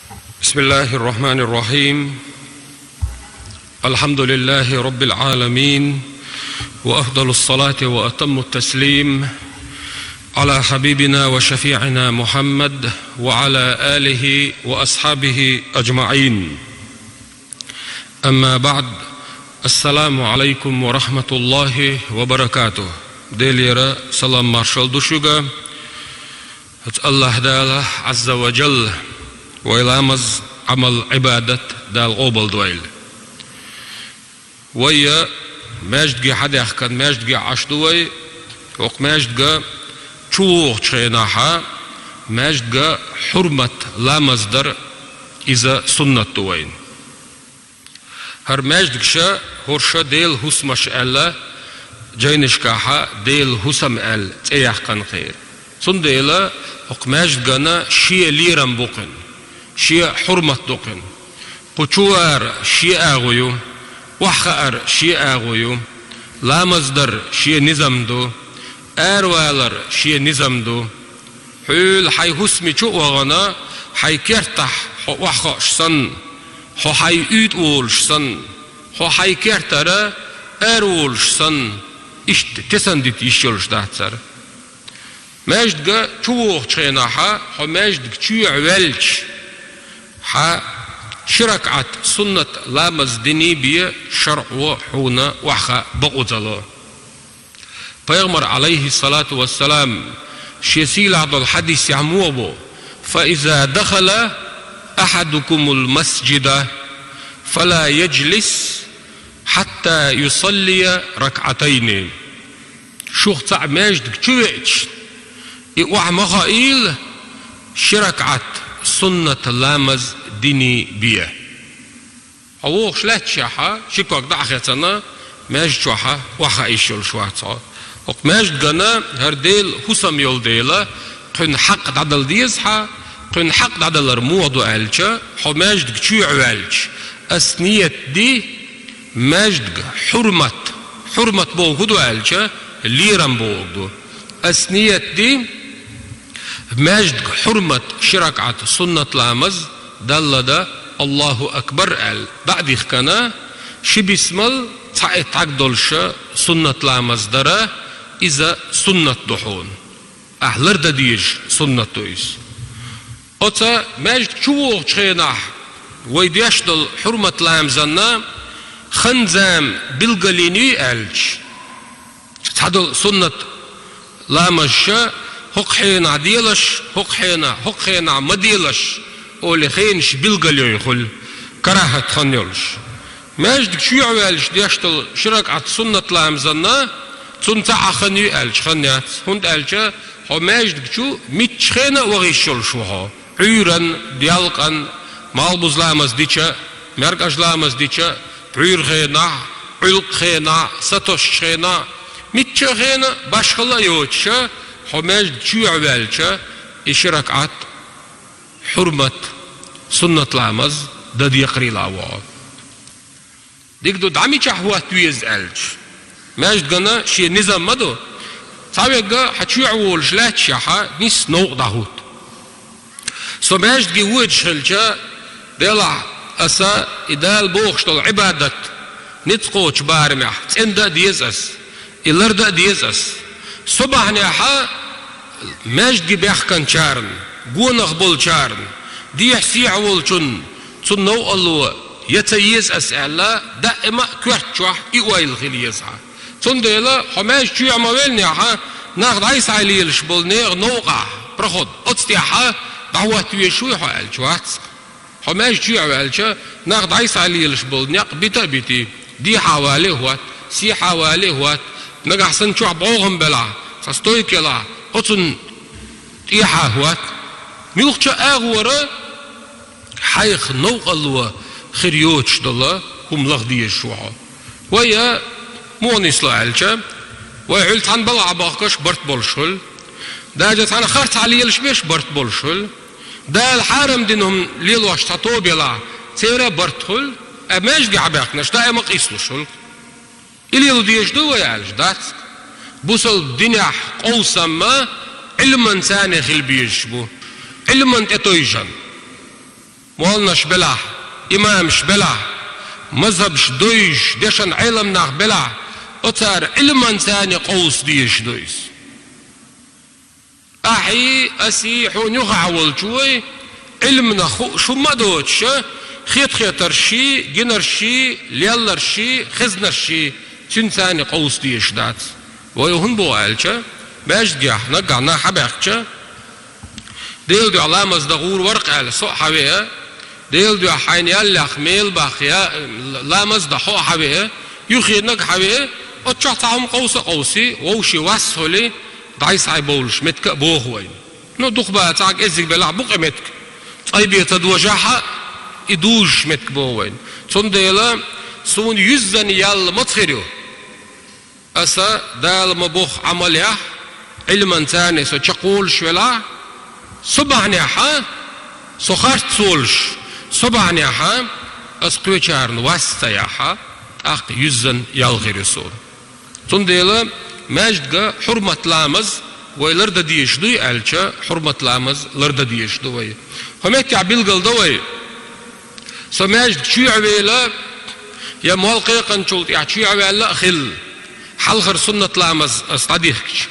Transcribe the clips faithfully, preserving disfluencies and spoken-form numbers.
بسم الله الرحمن الرحيم. الحمد لله رب العالمين، وأفضل الصلاة وأتم التسليم على حبيبنا وشفيعنا محمد وعلى آله وأصحابه أجمعين. أما بعد، السلام عليكم ورحمة الله وبركاته. Делера салам маршал ду шуьга. Аллаһ Дала Ӏазза ва Джалла вай ламаз, Ӏамал, Ӏибадат Дала къобалдойла. Вай маьждиге хьадаьхкина, маьждиге Ӏаш ду вай, хӀокху маьждига чувогӀучу хенахьа, маьждига хьурмат ламаз дар, иза суннат ду вайна. ХӀара маьждигаш хӀорш Делан хӀусамаш аьлла, жайнашкахьа Делан хӀусам аьлла цӀе яьккхина кхера. Цундела хӀокху маьждигана шен лерам бу кхуьнан, шен хьурмат ду кхуьнан. Кху чу вар шен агӀо ю, охьахаар шен агӀо ю, ламаз дар шен низам ду, аравалар шен низам ду. Хьуьлла хьайн хӀусаме чу а вахана, хьайн кертахь хьо охьахоош санна, хьо хьайн уьйтӀа волуш санна, хьо хьайн кертара араволуш санна, иштта тесна дита йиш йолуш дац хӀара. Маьждига чувогӀучу хенахьа, хьо маьждига чоьхьа ваьлча, хьан ши ракаӀат суннат ламаз диний бен шарӀо хьуна охьахаа бакъо ца ло. Пайхамар, Ӏалайхиссалату вассалам, шен сийлахь долу хьадисехь муха бо: «فإذا دخل أحدكم المسجد فلا يجلس حتى يصلي ركعتين». Шух цхьаъ маьждига чу веача, и охьа ма хоийла ши ракаӀат суннат ламаз диний бен. Хьо вогӀуш лаьтташехьа, ши ког дӀа а хецна, маьждиг чохьа охьахаа йиш йолуш вац хьо. ХӀокху маьждигана хӀара Делан хӀусам йолу дела, кхуьнан хьакъ дӀадала деза хьан, кхуьнан хьакъ дӀадалар муха ду аьлча, хьо маьждига чоьхьа ваьлча, ас ният ди, маьждига хьурмат, хьурмат бохург хӀун ду аьлча, лерам бохург ду. Ас ният ди, маьждига хьурмат ши ракаӀат суннат ламаз далла дан, Аллаху акбар аьлла, дӀа а дихкана, ши бисмал цхьа а тӀаг долуша суннат ламаз дара, иза суннат ду хьуна. Ахь лардан дезаш суннат ду иза. Оцу маьждига чувогӀучу хенахь вай деш долу хьурмат ламазанна хан зама билгалйина ю аьлча, цхьадолу суннат ламазша хӀокху хенахь делаш, хӀокху хенахь, хӀокху хенахь ма делаш, олий хенаш билгалйой хуьлу, карахӀат хан йолуш. Маьждиг чоьхьа ваьлча деш долу ши ракаӀат суннат ламазанна, цунна цхьа а хан ю аьлча, хан яц, хӀунда аьлча хьо маьждиг чу мичча хенахь а ваха йиш йолуш ву хьо. Ӏуьйранна, делкъанна, малхбуза ламаз дича, маьркӀажа ламаз дича, пхьуьйра хенахь, Ӏуьллакх хенахь, сатосучу хенахь, мичча хенахь а башхалла а йоцуша, хьо маьждиг чоьхьа ваьлча, и ши ракаӀат хьурмат суннат ламаз дан декхарийлахь ву хьо. Дика ду, дӀа мичахь хӀотта веза аьлча. Маьждигана шен низам ма ду. Цхьаверг хьан чоьхьа волуш лаьтташехьа, нийсса новкъа дӀахӀутту. Со маьждиге воьдуш хилча, делахь аса и Дала бохуш долу Ӏибадат ницкъ кхочу барамехь цӀендан а деза ас, и лардан а деза ас. Со бахьанехьа маьждиге баьхкинчарна, гонах болчарна, дехьа сехьа волчунна цунна новкъарло ян ца еза ас аьлла, даима а коьрта чохь и ойла хила еза хьан. Цундела хьо маьждиг чоьхьа ма веллинехьа, нах дӀасахьа лелаш болу некъа новкъахь, проход, оцу тӀехьа дӀахӀотта везаш вуй хьо аьлча, вац. Хьо маьждиг чоьхьа ваьлча, нах дӀасахьа лелаш болу некъ бита а битий, дехьа а вале а хӀотта, сехьа а вале а хӀотта, нагахь санна чохь бӀогӀам белахь, цхьа стойка елахь, оцунна тӀехьа а хӀотта. Муьлххачу а агӀора хьайх новкъарло хир йоцуш долу хӀума лаха дезаш ву хьо. Вай а муха нисло аьлча, вай хьуьлла цхьана балхахь бахкаш барт болуш хуьлу. Даже цхьана харцахьа лелаш беш барт болуш хуьлу. Дала хьарам дина хӀума лелош цхьа тоба елахь, церан а барт хуьлу, а маьждиге хьабаьхкинарш даима къийсалуш хуьлу. И лело дезаш ду вай аьлча, дац. Бусалба динехь къовсам а Ӏилманца царна хила безаш бу. Ӏилман тӀетойжан. молланаш белахь, имамаш белахь, мазхабаш дойзуш, дешан Ӏеламнах белахь, оцара Ӏилманца къовса дезаш ду иза. Ахьий, асий, хьуна юххехь волчо Ӏилманах хууш хӀумма а доцуш, хетахетаршший, гинаршший, лелларшший, хезнаршший, цуьнца къовса дезаш дац. Вай хӀунда боху аьлча, маьждигехь наггахь нах хьабаьхкича, Делан дуьхьа ламаз дан гӀур вара-кх аьлла, со а хьавеа, Делан дуьхьа хьайна яллех мел бахьа, ламаз дан хьо а хьавеа, юххе нагахь хьавеа, оцу чохь цхьа хӀума къовса а къовсий, вовшийн вас а хуьлий, дӀасахьийбовлуш меттиг а боху вайна. Ну, дукха бацахь, кӀеззиг белахь бу-кх и меттиг. Цкъа бен ца дожахь а, и дузуш меттиг боху вайна. Цундела суна юьззина ял маца хир ю? Аса Дала ма-бохху Ӏамал яхь, Ӏилманца со чекхволуш велахь, со бахьанехь а, со харц волуш, со бахьанехь а, аса кхечарна вас ца яхь а, тӀаккха юьззина ял хир ю суна. Цундела маьждиган хьурмат, ламаз вай лардан дезаш дуй аьлча, хьурмат, ламаз лардан дезаш ду вай. ХӀокху меттехь билгал до вай: со маьждиг чу а вела, я молла кхайкхинчул тӀаьхьа чу а ваьлла а хилла, хьалхара суннат ламаз аса дӀадихкича,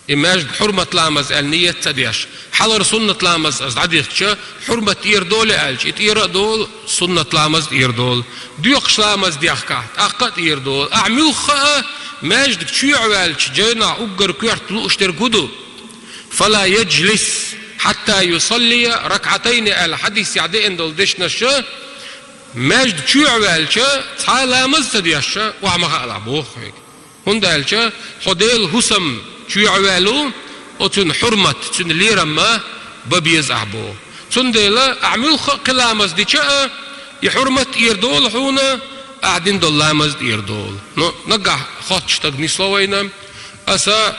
и маьждиг хьурмат, ламаз аьлла ниет ца деш, хьалхара суннат ламаз аса дӀадихкича, хьурмат тӀера долу аьлча, и тӀера а долу, суннат ламаз тӀера долу. Доькхуш ламаз дехкахь, тӀаккха а тӀера долу. Ахь муьлхха а маьждиг чу а ваьлча, жайнахь уггар коьрта лууш дерг хӀун ду? «Фала яджлис хьатта юсаллия ракаӀатайни», аьлла хьадисехь деана долу дешнаш, маьждиг чу а ваьлча, цхьа а ламаз ца деш, охьа ма хаалахь боху хьоьга. ХӀунда аьлча хьо Делан хӀусам чу а ваьлла, оцуьнан хьурмат, цуьнан лерам а бан беза ахь боху. Цундела ахь муьлхха а кхин ламаз дича а, и хьурмат тӀера долу хьуна, ахь дина долу ламаз тӀера долу. Ну, наггахь хоттуш стаг нисло вайна, аса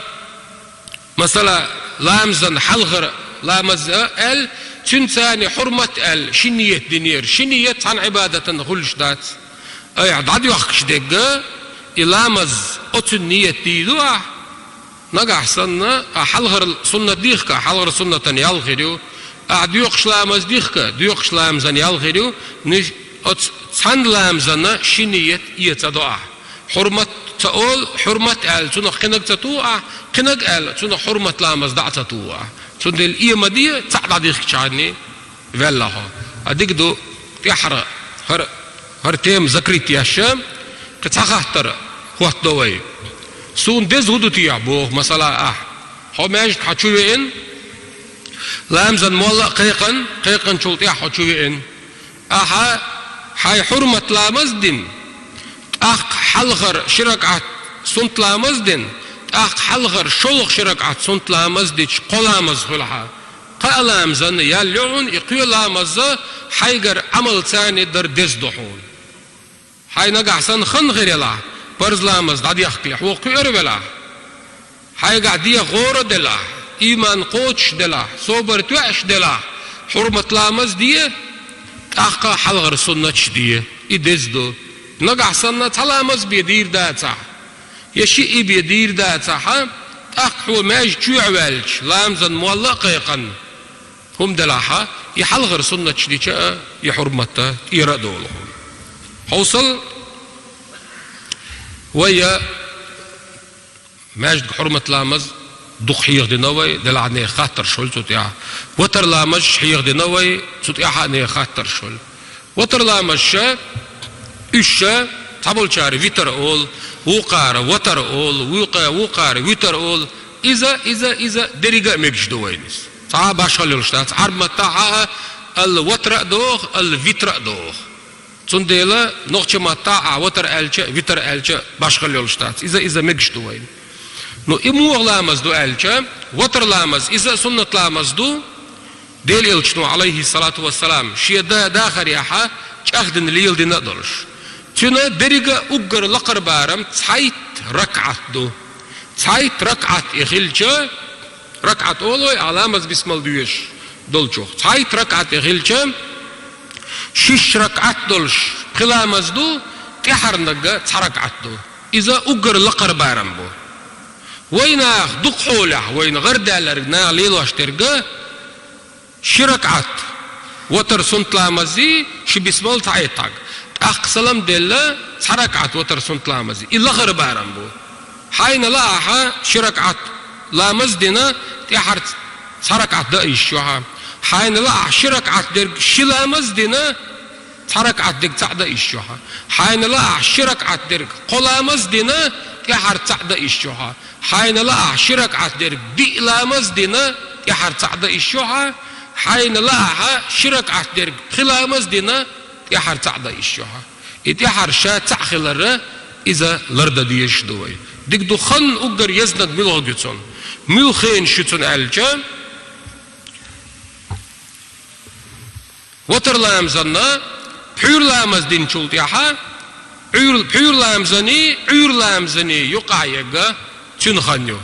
Масала, ламазан хьалхара ламаз а аьлла, цуьнан царна хьурмат аьлла, ши ниет динера. Ши ниет цхьана Ӏибадатана хуьлуш дац. Айхьа дӀадоьхкуш дерг, и ламаз оцуьнан ниет дийр ду ахь. Нагахь санна, ахь хьалхара суннат дихка, хьалхара суннатан ял хир ю. Ахь доькхуш ламаз дихка, доькхуш ламазан ял хир ю. Ниш-, оцу цхьана ламазана ши ниет эца до ахь. Хьурмат ца олу, хьурмат аьлла, цунах кхинаг ца туху ахь, кхинаг аьлла, цунах хьурмат ламаз дӀа а ца туху ахь. Цундела э ма де, цхьаъ дӀадихкичхьана ваьлла хьо. А дика ду, тӀаьххьара хӀара, хӀара тема закрыть еш, кхин цхьа хаттар хоттадо вай. Суна деза хӀун ду техьа боху, масала, ахь. Хьо маьждиг хьан чу веана, ламазан молла а кхайкхина, кхайкхинчул тӀаьхьа хьо чу веана. Ахьа хьайн хьурмат ламаз дина, тӀаккха хьалхара ши ракаӀат суннат ламаз дина, тӀаккха хьалхара шолгӀа ши ракаӀат суннат ламаз дича, кхо ламаз хуьлу хьан. Кхаа ламазан ял ю хьуна, и кхоь ламаз хьайгара Ӏамал царна дар деза ду хьуна. Хьайн нагахь санна хан хир елахь, парз ламаз дӀадехкале, хьо кхуьур велахь, хьайгахь деха гӀора а делахь, ийман кхочуш делахь, собар тоьаш делахь, хьурмат ламаз де, тӀаккха хьалхара суннаташ де. И деза ду. Нагахь санна цхьа ламаз бен дийр дацахь, я шиъ бен дийр дацахь, тӀаккха хьо маьждиг чу а ваьлча, ламазан молла а кхайкхина, хӀума делахь, и хьалхара суннаташ дича а, и хьурмат а тӀера а долу хьуна. Хьовсал, вай маьждиг хьурмат ламаз дукха хьехадина вай, делахь нехан хаттарш хуьлу цу тӀехь. Ватар ламазаш хьехадина вай, цу тӀехь а нехан хаттарш хуьлу. Ватар ламазаш, уьш, цхьаболчара витар олу, вукхара ватар олу, вукха-, вукхара витар олу. Иза, иза, иза деррига а мегаш ду вайна иза. Цхьа а башхалла йолуш дац. Ӏарб маттахь а алла ватра а доху, алла витра а доху. Цундела нохча маттахь а ватар аьлча а, витар аьлча а башхалла йолуш дац. Иза, иза мегаш ду вайна. Ну, и муха ламаз ду аьлча, ватар ламаз, иза а суннат ламаз ду. Делан Элчано, Ӏалайхиссалату вассалам, шен да-, дахарехь чӀагӀдина леладина а долуш. Цуьнан деррига а уггар лакхара барам цхьайтта ракаӀат ду. Цхьайтта ракаӀат и хилча, ракаӀат олу вай, а ламаз бисмал доьшуш долчух. Цхьайтта ракаӀат и хилча, шишша ракаӀат долуш кхин ламаз ду, тӀаьххьарнага цхьа ракаӀат ду. Иза уггар лакхара барам бу. Вай наха дукха хьолехь, вайна гӀардаьлларг наха лелош дерг, ши ракаӀат Ватар суннат ламаза ши бисмал цхьа эттаг. ТӀаккха салам делла цхьа ракаӀат ватар суннат ламаза. И лахара барам бу. Хьайна лаахьа ши ракаӀат ламаз дина, тӀехьара цхьа ракаӀат да йиш ю хьа. Хьайна лаахьа ши ракаӀат дерг ши ламаз дина, цхьа ракаӀат дерг цхьа да йиш ю хьа. Хьайна лаахьа ши ракаӀат дерг кхо ламаз дина, тӀехьара цхьа да йиш ю хьа. Хьайна лаахьа ши ракаӀат дерг диъ ламаз дина, тӀехьара цхьа да йиш ю хьа. Хьайна лаахьа ши ракаӀат дерг пхи ламаз дина, тӀехьара цхьа да йиш ю хьа. И тӀехьара ша цхьа хилар, иза ларда дезаш ду вай. Дика ду хан уггар езнаг муьлха ю цунна. Муьлха хенаш ю цунна аьлча, ватар ламазанна, пхьуьйра ламаз динчул тӀехьа, Ӏуьйр-, пхьуьйра ламазани, Ӏуьйра ламазани юкъахь егга цуьнан хан ю.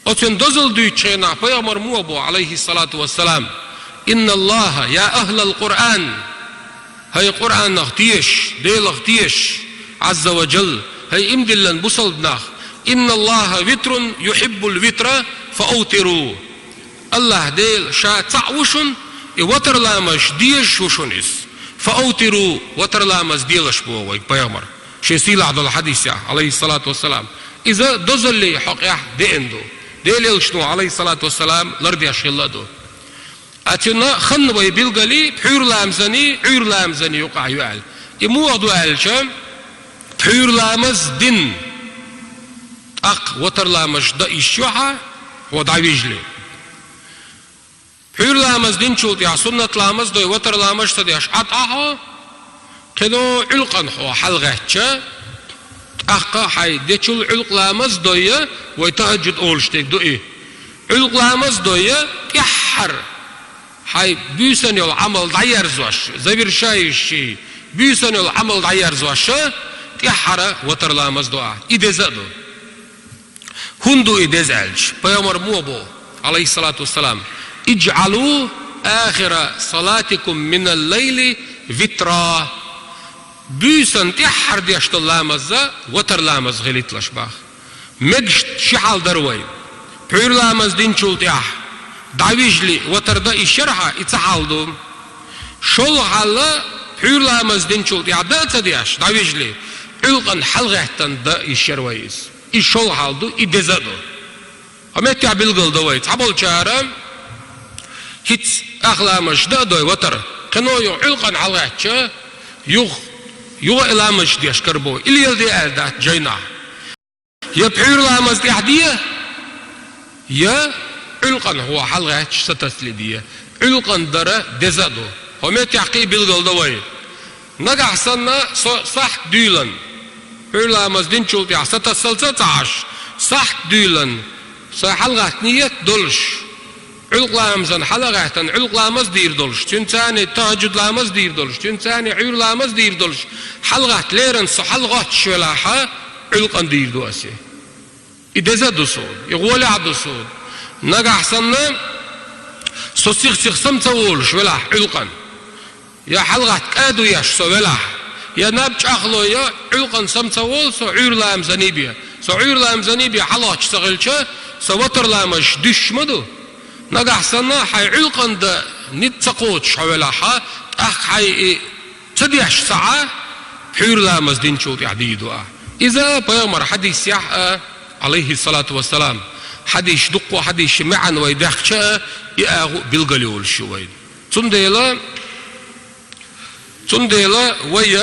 Оцуьнан дозалла дуьйцучу хенахь пайхамар муха бо, Ӏалайхиссалату вассалам: «Инна Аллаха, я ахлал Къуръан, хӀай Къуръанах тешаш, Делах тешаш, Ӏазза ва Джалла, хӀай иман диллина бусалба нах, инна Аллаха витрун юхьиббул витра, фа автиру». Аллаха Дела ша цхьаъ ву шуна, и ватар ламазаш дезаш ву шуна иза. «Фа автиру», ватар ламаз делаш боху вайга пайхамар. Шен сийлахь долу хьадисехь, Ӏалайхиссалату вассалам. Иза дозаллин хьокъехь деана ду. Делан элчано, Ӏалайхиссалату вассалам, лардеш хилла а ду. А цуьнан хан вай билгали пхьуьйра ламазани, Ӏуьйра ламазани юкъахь ю аьлла. И муха ду аьлча, пхьуьйра ламаз дина, тӀаккха ватар ламазаш дан йиш ю хьа, хьо дӀавижале. Пхьуьйра ламаз динчул тӀехьа суннат ламаз дой, ватар ламаз ца деш Ӏад Ӏа хьо, кхидӀа Ӏуьлкъана хьо хьалагӀаьттича, тӀаккха хьайн дечул Ӏуьлкъа ламаз дой, вай тахӀаджуд олуш дерг ду и. Ӏуьлкъа ламаз дой, тӀаьххьара хьайн буьйсанна йолу Ӏамал дӀаерзош, завершающий, буьйсанна йолу Ӏамал дӀаерзош, тӀаьххьара ватар ламаз до ахь. И деза а ду. ХӀунда ду и деза аьлча, пайхамар муха бо, Ӏалайхиссалату вассалам: «Иджъалу ахира салатикум минал лайли витра». Буьйсанна тӀаьххьара деш долу ламаз ватар ламаз хилийталаш боху. Мегаш ши хьал дара вай. Пхьуьйра ламаз динчул тӀехьа дӀавижале ватар дан йиш яра хьа, и цхьа хьал ду. ШолгӀа хьал, пхьуьйра ламаз динчул тӀехьа дан а ца деш, дӀавижале, Ӏуьлкъана хьалагӀаьттина дан йиш яра вай иза. И шолгӀа хьал ду, и деза а ду. Хьо меттехь билгал до вай, цхьаболчара хӀинца ах ламазаш дан а дой ватар, кхидӀа юха Ӏуьлкъана хьалагӀаьттича, юха, юха и ламазаш деш карабо, и леладе аьлла дац жайнахь. Я пхьуьйра ламаз тӀехь де, я Ӏуьлкъана хьо хьалагӀаьттича сатасале де. Ӏуьлкъана дар деза а ду. Хьо меттехь кхин а билгал до вай. Нагахь санна со сахьт дуьйлан, пхьуьйра ламаз динчул тӀехьа сатасалца а ца Ӏаш, сахьт дуьйлан, со хьалагӀатта нийят долуш, Ӏуьлкъа ламазан хьалагӀаьттина, Ӏуьлкъа ламаз дийр долуш, цуьнан царний тахӀаджуд ламаз дийр долуш, цуьнан царний Ӏуьйра ламаз дийр долуш, хьалагӀатта лерина со хьалагӀоттуш велахьа, Ӏуьлкъана дийр ду аса. И деза а ду суна, и гӀолехь а ду суна. Нагахь санна, со сих-сиха сама ца волуш велахь Ӏуьлкъана, я хьалагӀатта кӀаду еш со велахь, я наб чӀагӀло, я Ӏуьлкъана сама ца волу со Ӏуьйра ламазаний бен. Со Ӏуьйра ламазаний бен хьалагӀоттуш ца хилча, со ватар ламазаш дуьсуш ма ду. Нагахь санна, хьайн Ӏуьлкъана дан ницкъ ца кхочуш хьо велахьа, тӀаккха хьайн и ца деш ца Ӏа, пхьуьйра ламаз динчул тӀехьа дийр ду ахь. Иза пайхамар хьадисехь а, Ӏалайхиссалату вассалам, хьадисаш дуккха а, хьадисийн маьӀна вай даьхкича а, и агӀо а билгал йолуш ю вайна. Цундела, цундела вай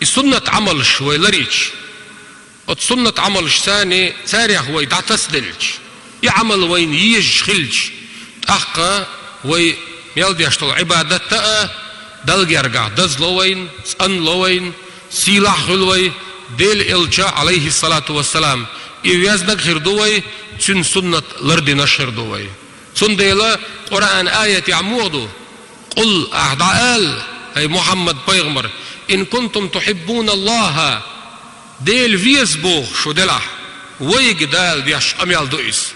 и суннат Ӏамалш вай ларийча, оцу суннат Ӏамалш царний, царех вай дӀатасаделча, и Ӏамал вайна езаш хилча, тӀаккха вай мел деш долу Ӏибадат а Далла гергахь дазло вайна, цӀанло вайна, сийлахь а хуьлу вай, Делан элча, Ӏалайхиссалату вассалам, и везнаг хир ду вай, цуьнан суннат лардинарш хир ду вай. Цундела Къуръан аятехь муха ду: «Къул», ахь дӀаала, хӀай Мухьаммад пайхамар, «ин кунтум тухьиббуна Аллаха», Дела веза боху шу делахь, вайга Дала деш къамел ду иза.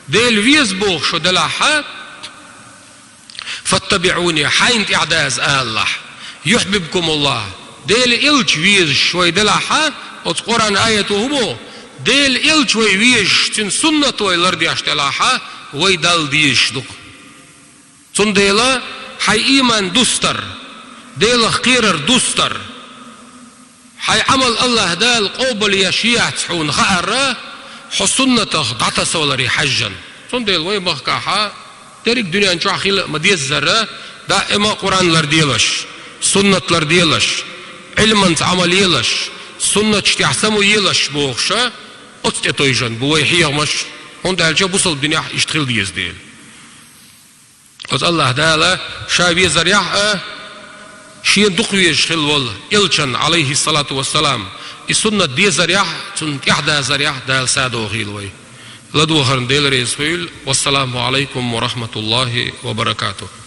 Дела веза боху шу делахьа, «фаттабиӀуни», хьайна тӀаьхьа даза алалахь, «юхьбибкумуллах», Делан элча везаш вай делахьа, оцу Къуръан аято хӀун боху, Делан элча вай везаш, цуьнан суннат вай лардеш делахьа, вай Далла дезаш ду-кх. Цундела хьайн ийман дустар, Делах кхерар дустар, хьайн Ӏамал АллахӀ Дала къобалъеш яц хьуна хаарра, хьо суннатах дӀатасаваларе хьаьжжан. Цундела вай махкахьа дерриг дуьнен чохь хила а ма-деззара, даима Къуръан ларделаш, суннат ларделаш, Ӏилманца Ӏамал елаш, суннаташ тӀехь саму елаш бохуша, оцу тӀе тойжан бу вай хьехамаш, хӀунда аьлча бусалба динехь иштта хила деза дела. Оцу АллахӀ Дала Ша везарехь а, Шен дукха везаш хилла волу элчан, Ӏалайхиссалату вассалам, и суннат дезарехь а, цунна тӀаьхьадазарехь а Дала садохийла вай. ЛадогӀарна Дела реза хуьйла. Вассаламу Ӏалайкум ва рахьматуллахӀи ва баракатухӀ.